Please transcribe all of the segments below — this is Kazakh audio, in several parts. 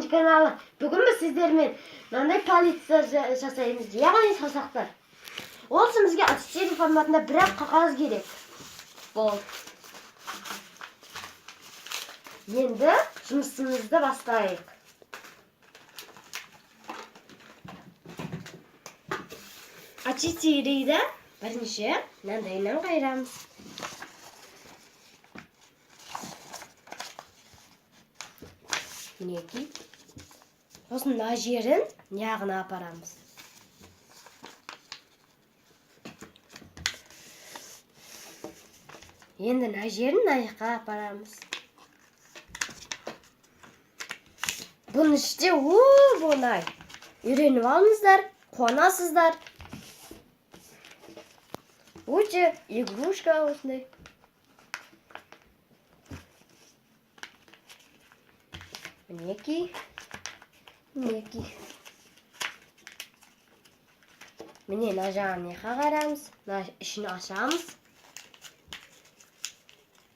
Қуаныш каналы. Бүгін біз сіздермен мынандай полиция жасаймыз, яғни саусақтар. Ол үшін бізге А4 форматында бір-ақ қағаз керек. Болды. Енді жұмысымызды бастайық. А4-ді бірінші мынандайынан қайырамыз. Мінекей. Сосын мына жерін мына апарамыз. Енді мына жерін мына жаққа апарамыз. Бұны іште оп-оңай. Үйреніп алыңыздар, қуанасыздар. Өте игрушка осындай. Мінекей. Мінекей. Міне, мына жағын мына жаққа қарамыз, мына ішін ашамыз.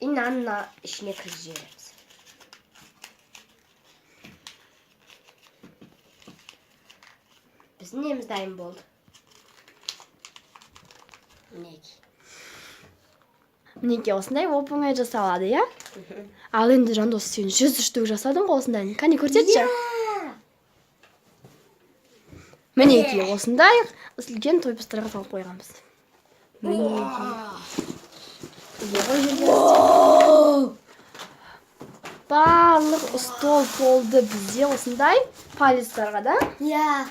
И мынаны мына ішіне кіргізіп жібереміз. Біздің неміз дайын болды. Мінекей. Мінекей, осындай оп оңай жасалады, иә. Ал енді, Жандос, сен 100 штук жасадың ғой осындайын, кәне, көрсетші. Иә. Мінекей, осындай үлкен той пыстарға салып қойғанбыз. Мінекей, үйге қойып жібергенбіз. Барлық стол, полды бізде осындай палецтарға да. Иә.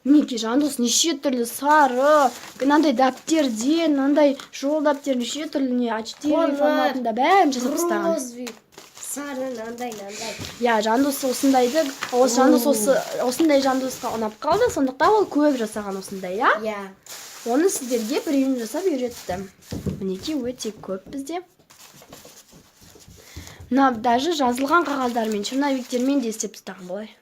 Мінекей, Жандос неше түрлі сары, мынандай дәптерден, мынандай жол дәптер, неше түрлі не А4 Қоңыр, форматында бәрін жасап тастаған. Розовый, сары, мынандай, мынандай. Иә, Жандос осындайды, осы Жандос осындай Жандосқа ұнап қалды, сондықтан ол көп жасаған осындай, иә. Иә. Оны сіздерге біреуін жасап үйретті. Мінекей, өте көп бізде. Мына даже жазылған қағаздармен, черновиктермен де істеп тастаған былай.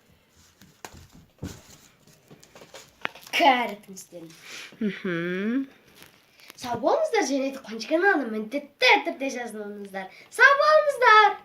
Кәріпін істедім. Сау болыңыздар және де Қуаныш каналына міндетті түрде жазылыңыздар. Сау болыңыздар.